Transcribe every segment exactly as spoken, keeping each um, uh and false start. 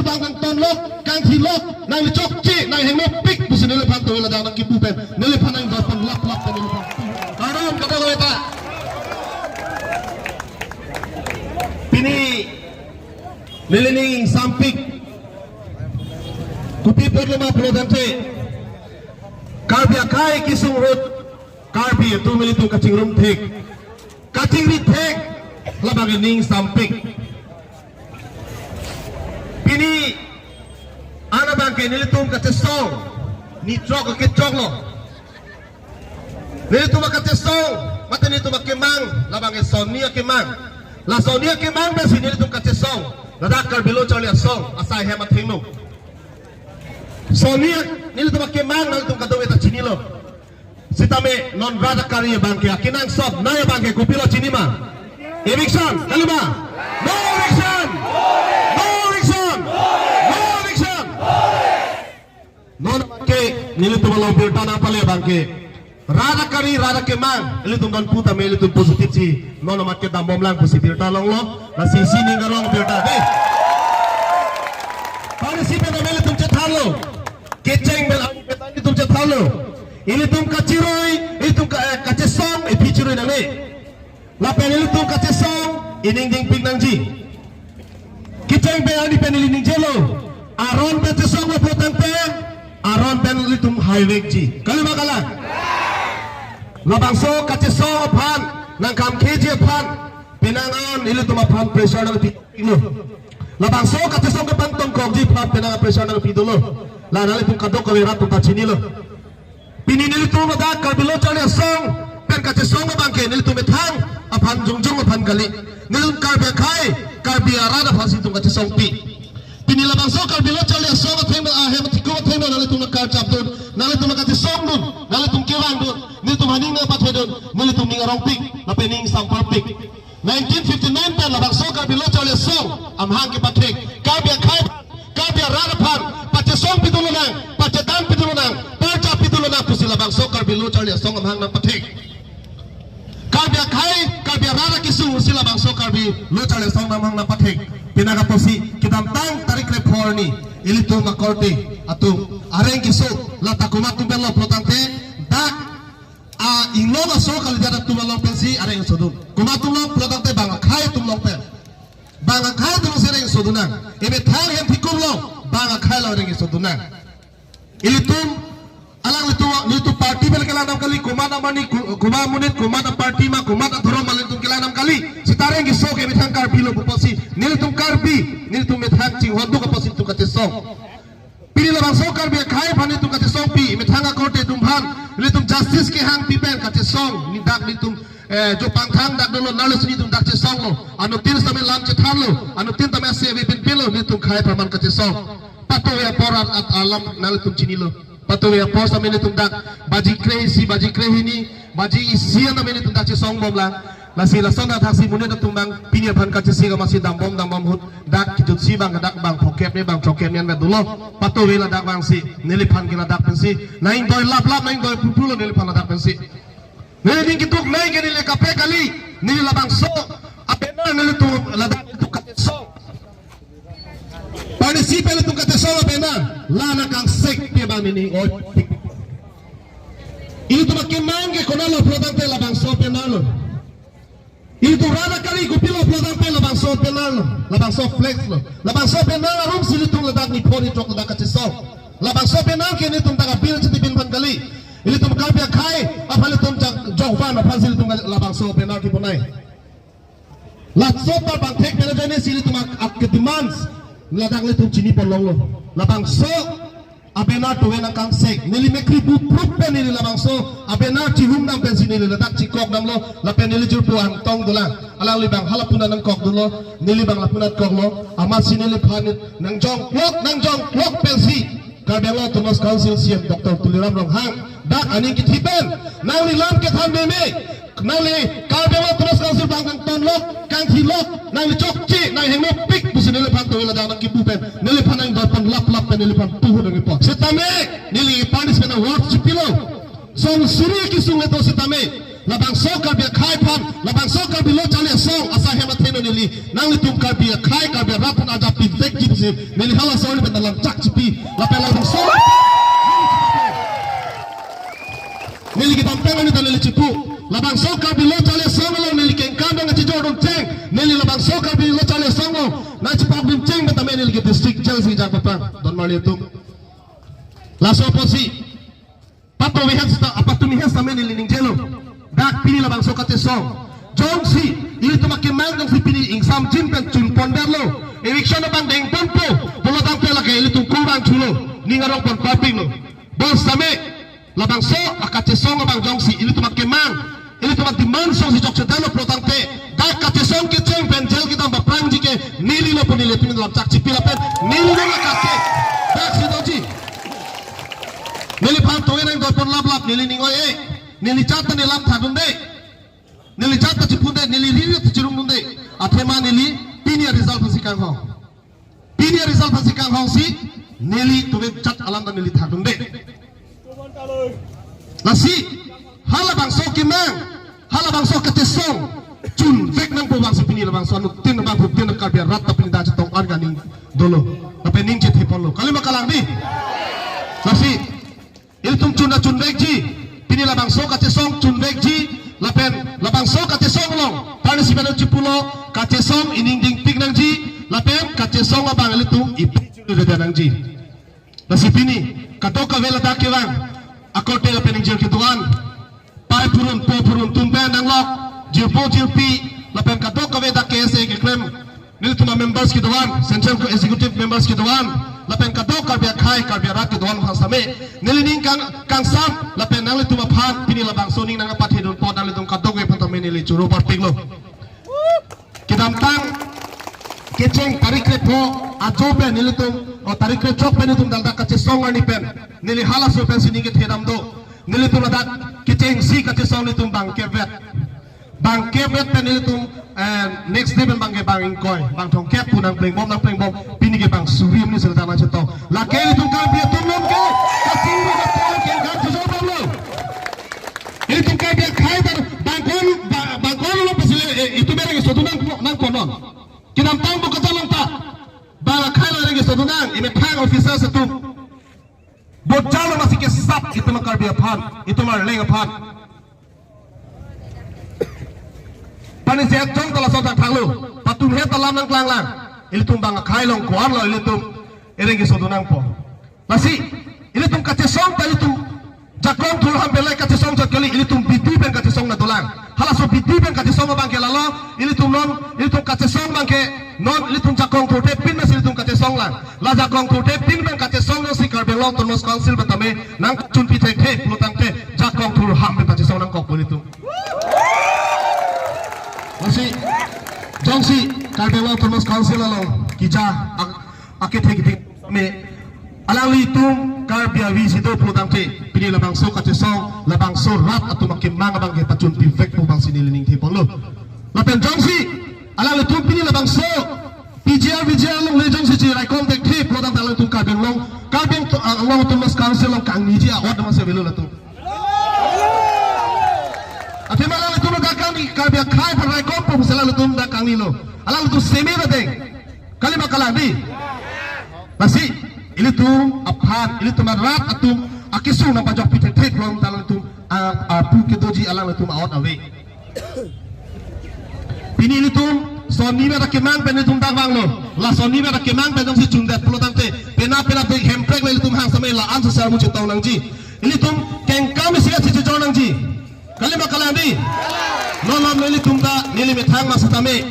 bang kangtonlok, kangthilok, nangli chokche, nanghingno pik pusi neliphan tumi ladak nangkipu pen, neliphan nangdorpon laplap pen neliphan. Aram kata ko eta. Pini neli ning sampik. Kopi apotlo ma pulo tangte, Karbi akhei kesung ahut, Karbi atum ilitum kachingrum thek, kachingri thek, labang ning sampik. Pini an abangke nelitum kachesong, ni chok kechoklo. Nelitum akachesong, mate nelitum akemang, labang e sonni akemang. La sonni akemang pensi nelitum kachesong, ladak Karbi Lo Charli Asong asai hem athengno. Sonni nelitum akemang nangtum kadokave ta chinilo. Sitame non rat akari abangke akenangsot, nai abangke kopilo chini ma? Eviction, kalima? No eviction! No eviction! No eviction! Non ke nelitum along birta nangpale abangke. Rat akari, rat akemang, ilitum non pu tame ilitum positive si. Non amat kedam bomlang pusi birta longlo, lasi isi ning arong birta dei. Pari si pen ilitum chethanlo. Kecheng pen ilitum chethanlo. Ilitum kachirui, ilitum ka-, eh, kachesong, ephi chirui nangne. Lapen ilitum kachesong, ining dingpik nangji. Kecheng pen ani pen ili ningjelo. Aron pen chesonglo pulo tangte, aron pen ilitum haivekji. Kalima kalang? Labangso kachesong aphan, nangkhamkheji aphan, penang an ilitum aphan pressure nangpilo. Labangso kachesong kepangtongkokji aphan penang pressure nangpi dolo. La nanglitum kadokave rat atum ta chinilo. Pini nelitum ladak Karbi Lo Charli Asong pen kachesong abangke nelitum methang aphan jongjong aphan kali. Nelitum Karbi akhei, Karbi arat aphansi itum kachesongpi. Pini labangso Karbi Lo Charli Asong atheng, ahem athengno nanglitum nangkarchapdun, nanglitum nangkachesongdun, nanglitum kevangdun, nelitum aning nangpathedun, nelitum ning arongpik, lapen ning samparpik. Nineteen fifty-nine pen labangso Karbi Lo Charli Asong amahang kepathek, Karbi akhei, Karbi arat aphan pachesongpi dun lonang, pachethanpi dun lonang, parchappi dun lonang pusi labangso Karbi Lo Charli Asong amahang nangpathek. Karbi akhei, Karbi arat akesung si labangso Karbi Lo Charli Asong amahang nangpathek. Penang apotsi kedamtang tarik krepho arni ilitum akorte atum areng keso, lata komat atum penlo pulo tangte, dak a-inglong aso kalidet atum along pensi areng sodun. Komat atumlo pulo tangte bang akhei atumlo pen. Bang akhei atumsi areng sodun nang. Emethang hem thikum along bang akhei along areng sodun nang. Ilitum, alanglitum, nelitum party pen kelang dam kali, komat amonit, ko-, komat amonit, komat aparty ma, komat adhorom ma ilitum kelang dam kali. Sita areng keso ke methang Karbi lo pu apotsi, nelitum Karbi, nelitum methang chinghonduk apotsi itum kachesong. Pini labangso Karbi akhei aphan itum kachesongpi, methang akorte atum aphan, nelitum justice kehangpi pen kachesong, ni dak nelitum, eh, jo pangthang dak dolo, nalo si nelitum dak chesonglo, anuttin tame lam chethanlo, anuttin tame ase ave pinpinlo, nelitum akhei apharman kachesong. Patuve apor at, at alam nanglitum chinilo. Patuve apor tame nelitum dak, baji kre-isi, baji kre-hini, baji isi an tame nelitum dak chesong bomlang. Lasi lason athaksi monit atum abang pini aphan kachesik amatsi dambom dambom ahut dak kejutsi abang dak bang phokep ne bang chokep ne anvet dolo. Patuve ladak abangsi neliphan ke ladak pensi nang-ingdoi laplap nang-ingdoi pupulo neliphan ladak pensi. Neli ning ketuk nai ke neli kaprek kali, neli labangso a-banner nelitum ladak nelitum kachesong. Pini si pen nelitum kachesong a-banner, la nangkangsek pi abang neli oi. Ilitum akemang ke konatlo pulo tangte labangso a-banner lo. Ilitum rat akari kopilo pulo tangte labangso a-banner lo, labangso flex lo. Labangso a-banner arumsi ilitum ladak niphon nitrok ladak kachesong. Labangso a-banner ke nelitum dak a-bill chetipin aphan kali. Ilitum Karbi akhei aphan ilitum jak jokvan aphansi ilitum labangso a-banner kebonai. Laso ta bang thek pen ajoine si ilitum ak, ak ke-demands ladak ilitum chinipon longlo. Labangso a-banner tuve nangkangsek. Neli mekri bu prup pen neli labangso a-banner chihum dam pensi neli ladak chikok damlo. Lapen neli jirpo angtong dolang. Alangli abang hala puna nangkok dolo. Neli abang la puna koklo. Amatsi neliphan nangjong klok, nangjong klok pensi Karbi Anglong Autonomous Council C E M Doctor Tuliram Ronghang dak aning kethi pen nangli lam kethan meme, nangli Karbi Anglong Autonomous Council bang kangtonlok, kangthilok, nangli chokche, nanghingno pik pusi neliphan tumi ladak nangkipu pen, neliphan nangdorpon laplap pen neliphan puhu nangkipu. Sitame neli punishment award chipilo. Song suri kesung leto sitame labangso Karbi akhei aphan, labangso Karbi Lo Charli Asong asai hem athengno neli nanglitum Karbi akhei, Karbi arat aphan arjap pivekji Neli halaso arni pen alam chak chipi. Lapen labangso, neli kedamtang arni ta neli chipu. Labangso Karbi Lo Charli Asong along neli kengkam nangchijordun cheng, neli labangso Karbi Lo Charli Asong along nangchipakdun cheng pen tame neli ke district jail si jang papang. Don marli atum. Laso apotsi patumi hes ta, apatumi hes tame neli ningjelo. Dak pini labangso kachesong, jongsi ilitum akemang jongsi pini ingsamjin pen chunpondetlo, eviction abang dengponpo pulo tangte lake ilitum kurang chulo, ning arong pon papinglo. Bonsitame labangso akachesong abang jongsi ilitum akemang, ilitum ademand jongsi chokchedetlo pulo tangte, dak kachesong kecheng pen jail kedam paprangji ke nelilo pu neli pini alam chak chipi lapen nelilo la kake. Dak si doji. Neliphan tove nangdoipon laplap, neli ning oi-e. Neli jat ta neli lam thakdunde. Neli jat ta chipunde, neli riri ta chirumdunde. Athema neli pini aresult aphansi kanghong. Pini aresult aphansi kanghongsi neli tove jat alam ta neli thakdunde. Lasi halabangso kemang, halabangso kachesong chunvek nangpo abangsi pini labangso anuttin abang hutin Karbi arat ta pini dak chetong-an kaning dolo. Lapen ning chethe ponlo. Kalima kalang di. Lasi ilitum chun ta chunvekji, pini labangso kachesong chunvekji, lapen labangso kachesong along, parnisi pen chipulo, kachesong ining dingpik nangji, lapen kachesong abang ilitum ipi churi reda nangji. Lasi pini kadokave ladak kevang akorte lapen ingjir kedo-an, pai purun, po purun atum pen nanglok, jirpo jirpi, lapen kadokave dak K S A keklem nelitum a-members kedo-an, Central Executive members kedo-an, lapen kadok Karbi akhei, Karbi arat kedo-an aphan sitame neli ning kang, kangsam, lapen nanglitum aphan pini labangso ning nangpathedunpo, nanglitum kadokave aphan tame neli choro parpiklo. Kedamtang kecheng tarik krepho ajo pen nelitum, o tarik krechok pen nelitum dak dak kachesong arni pen neli halaso pensi ning kethedam do. Nelitum ladak kechengsi kachesong nelitum bang kepvet. Bang kepvet pen nelitum, eh, next day pen bang ke bang ingkoi, bang thomkep pu nangplengbom, nangplengbom, pini ke bang suri mini serta nangchetong. Lake nelitum Karbi atum non ke kachingru kachingru ke kachingru bang lo. Nelitum Karbi akhei ta bang kon, bang, bang konlo pensi le, eh, itum ereng keso atum nang, nangpon non. Kedamtang Bokajan along ta bang akhei lo ereng keso atum nang, imethang officers atum. Bokajan along masi kesap itum Karbi aphan, itum Arleng aphan. Parnisi ajong ta lason thakthaklo, patumi het alam nangklanglang. Ilitum bang akhei along ko-anlo ilitum ereng keso atum nangpo. Lasi ilitum kachesong ta ilitum jakong thur ham pelai kachesong jat kali, ilitum bidi pen kachesong nangdolang. Halaso bidi pen kachesong abang ke lalo, ilitum non, ilitum kachesong abang ke non, ilitum jakong thurthepin masi ilitum kachesong lang. La jakong thurthepin pen kachesong nangsi Karbi Anglong Autonomous Council pen tame nangchunpi thekthe pulo tangte jakong thur ham pen kachesong nangkokpo ilitum. Lasi jongsi Karbi Anglong Autonomous Council along keja ak-, akethe kethe me alanglitum Karbi avi si do pulo tangte pini labangso kachesong, labangso rat atum akemang abang ke pachunpivekpo abangsi neli ning theponlo. Lapen jongsi alanglitum pini labangso P G R, V G R along le jongsi chiraikom thekthe pulo tangte alanglitum Karbi Anglong, Karbi Ang-, Anglong Autonomous Council along kangniji a-ot masi avelo latum. Athema alanglitum dak kangni, Karbi akhei aphan raikompo pusi alanglitum dak kangnilo. Alanglitum seme ta deng. Kalima kalang di. Lasi ilitum aphan, ilitum arat atum akesung nangpajokpi thekthe pulo tangte alanglitum a, a, pu kedoji alanglitum a-ot ave. Pini ilitum sonni mera kemang pen ilitum dak vanglo. La sonni mera kemang pen jongsi chundet pulo tangte pena pena dek hemprek le ilitum hang samai la-an sosar mu chetong nangji. Ilitum kengkam isi isi chechor nangji. Kalima kalang di. Non non nelitum ta neli methang ma sitame,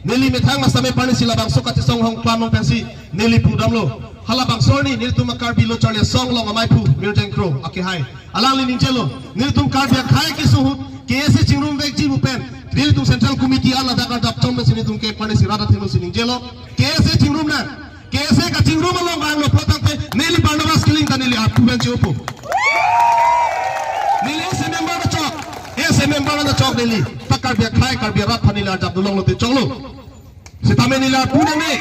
neli methang ma sitame parnisi labangso kachesong hong klam hong pensi neli pudamlo. Halabangso arni nelitum a-Karbi Lo Charli Asong along amaiphu Mirjeng Kro akehai, alangli ningjelo, nelitum Karbi akhei keso ahut K S A chingrumvekji pu pen nelitum Central Committee an ladak arjap chom pensi nelitum ke parnisi rat athengno si ningjelo, K S A chingrum nang. K S A kachingrum along vanglo pulo tangte neli Barnabas Killing ta neli arpu pen chopo. Neli S A member ta chok, S A member ta chok neli. Ta Karbi akhei, Karbi arat aphan neli arjapdun longlo te choklo. Sitame neli arpu nangne.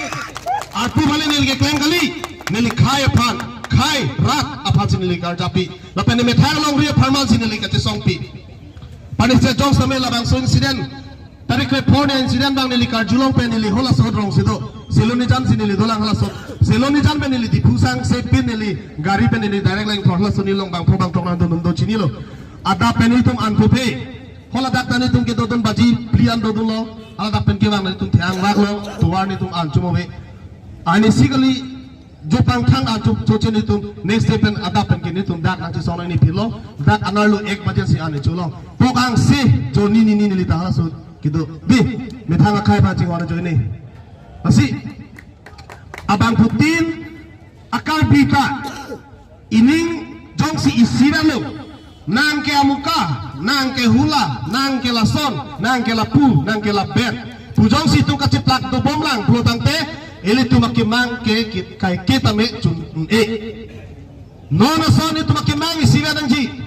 Arpu aphan le neli keklem kali. Neli khei aphan, khei rat aphansi neli karjappi. Lapen ne methang longri apharmansi neli kachesongpi. Parnisi ajong sitame labangso incident Tarik krepho ni incident abang neli karjulong pen neli halaso ahut rong si do. Silonijan si neli dolang halaso. Silonijan pen neli Diphu sang se pin neli gari pen neli direct lang thor halaso neli long bangpho bangthrok nangdun do chinilo. Adap pen nelitum an puphe. Hala dak ta nelitum kedodun baji phli an dodunlo. Hala dak pen kevang nelitum thang vaklo. Tovar nelitum an chumove. Ani si kali jo pangthang an cho cho che nelitum next day pen adap pen ke nelitum dak nangchesong nangni philo. Dak anerlo ek baje si ani chulo. Pok angse jo ni ni ni neli ta halaso kedo. Di, methang akhei aphan chingvai ajoine. Lasi abangphutin a-Karbi ta ining jongsi isiran lo, nang ke amuka, nang ke hula, nang ke lason, nang ke lapu, nang ke labet pu jongsi itum kachiplak dobomlang pulo tangte, ilitum akemang ke kit kai ke tame chun-e. Non ason itum akemang isiran nangji.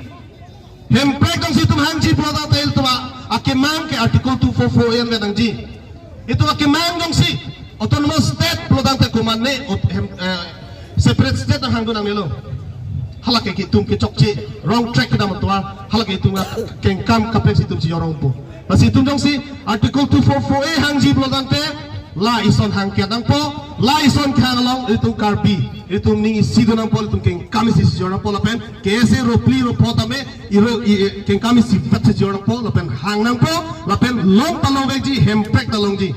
Hemprek jongsi itum hangji pulo tangte ilitum a-, akemang ke Article two four four A an nangji. Itum akemang jongsi autonomous state pulo tangte komatne ot-, hem, eh, separate state nang hangdun nangnelo. Hala ke itum kechokche wrong track kedam atovar, hala ke itum kengkam kaprek si itum chijor rongpo. Lasi itum jongsi Article two four four A hangji pulo tangte la ison hang ke nangpo, la ison kehang along itum Karbi, itum ning isi do nangpo, itum kengkam isi chijor nangpo lapen K S A ro phli ro pho tame iro i, i, kengkam isi vet chijor nangpo lapen hang nangpo lapen long ta longvekji, hemprek ta longji.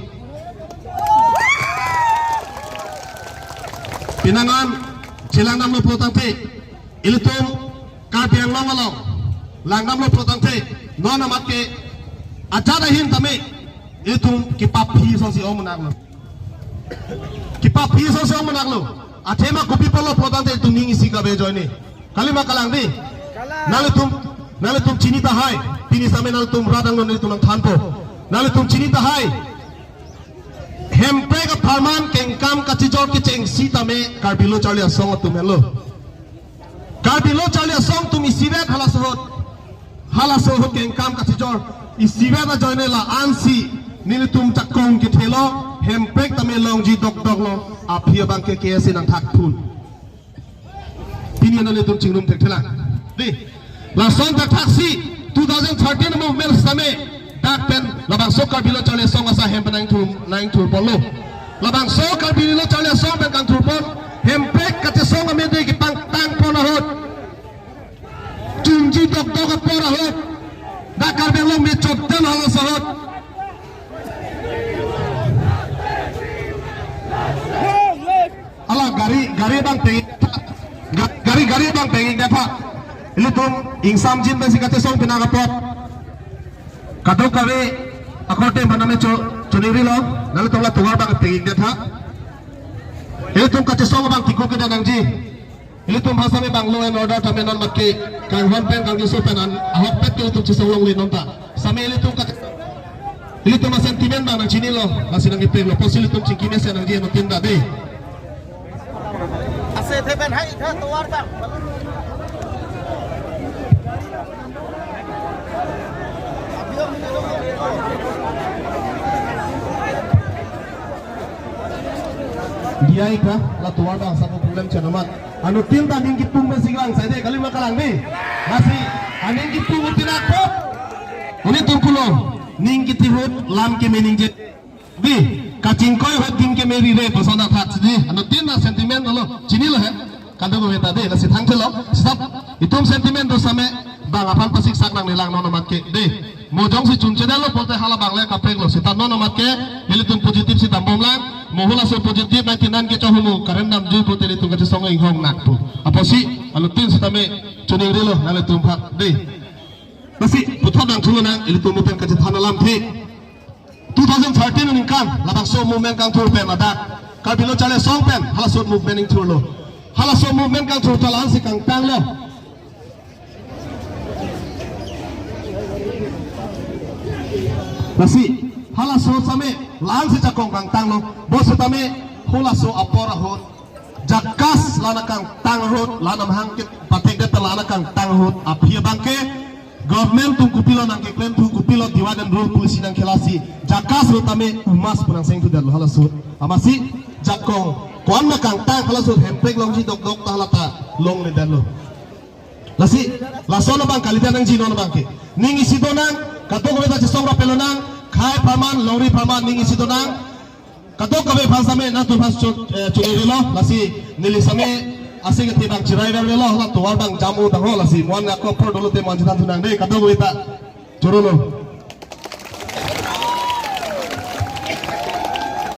Pinangan chelang damlo pulo tangte ilitum Karbi Anglong along lang damlo pulo tangte non amat ke ajat ahin tame ilitum kipaphi asonsi ong menaklo. Kipaphi asonsi ong menaklo. Athema kopi pulo pulo tangte itum ning isi kave ajoine. Kalima kalang di. Nanglitum, nanglitum chini tahai. Pini same nanglitum radang non itum nangthanpo. Nanglitum chini tahai. Hemprek apharman kengkam kachijor kechengsi tame Karbi Lo Charli Asong atum henlo. Karbi Lo Charli Asong atum isivet halaso ahut. Halaso ahut kengkam kachijor isivet ajoine la-ansi nelitum jakong kethelo, hemprek tame longji dokdoklo, aphi abang ke K S A nangthakthun. Pini nanglitum chingrum thekthelang. Di, lason thakthak si two thousand thirteen movement sitame dak pen labangso Karbi Lo Charli Asong asa hem pen nangthur, nangthurponlo. Labangso Karbi Lo Charli Asong pen kangthurpon, hemprek kachesong amede kepangtangpon ahut, chunji dokdok apor ahut, dak Karbi Anglong mechot dan halaso ahut. Ala gari, gari abang pengik, ga-, gari, gari abang pengik detha. Ilitum ingsamjin pensi kachesong pinak apot kadokave akorte maname cho, choningri lo, nanglitum la tovar abang pengik detha. Ilitum kachesong abang tiko kedo nangji. Ilitum aphan same abang law and order tame non amat ke kanghon pen kangdiso pen an ahokpet ke ilitum chesong longle non ta. Same ilitum ka, ilitum a-sentiment abang nangchinilo, lasi nangkepenglo, pusi ilitum chingki mesen nangji anuttin ta di. Ase the pen hai tha tovar ta. Diya ika, la tovar ta asap problem chanamat. Anuttin ta ning kipum pensi lang, sai de, kalima kalang di. Lasi, aning kipum utin akpo. Uni tum pulo, ning kiti ahut, lam keme ningje. Di, kachingkoi ahut dim keme rire, pason athak si di. Anuttin ta sentiment lo, chinilo he. Kadokave ta di, lasi thangthelo, sitap, itum sentiment do same, bang aphan pasiksak nangnelang non amat ke, di. Mo jongsi chunchedetlo pulote hala abang le kapreklo, sita non amat ke, ilitum positive si dambomlang, mo halaso positive ninety-nine kecho ahormu, current damjui pulote ilitum kachesong inghong nakpo. Apotsi, anuttin sitame, choningrilo, nanglitum aphan, di. Lasi, puthot nangthulo nang, ilitum miten kachethan alamthe. Two thousand thirteen aningkan, labangso movement kangthur pen ladak Karbi Lo Charli Asong pen, halaso movement ingthurlo. Halaso movement kangthur ta la-ansi kangtanglo. Lasi, halaso same, la-ansi jakong kangtanglo. Bonsitame, halaso apor ahut JACAS la-an akangtang ahut, la-an amahang ke pathekdet la-an akangtang ahut, aphi abang ke, government atum kopilo nangkeklemthu, kopilo divide and rule policy nangkhelasi, JACAS ahut tame UMAS pu nangchengthudetlo halaso. Amatsi, jakong, ko-an ma kangtang halaso hemprek longji dokdok ta hala ta longledetlo. Lasi, lason abang kalidet nangji non abang ke. Ning isi do nang, kadokave ta chesong rapet lonang, Khei apharman, longri apharman ning isi donang. Kadokave aphan sitame nangtum aphan chu-, eh, chungrilo, lasi neli sitame ase kethe abang chirai verlo, la tovar abang jam-o tanglo, lasi mo-an ako apor dolo te mo-an chethan thunang dei, kadokave ta. Chorolo.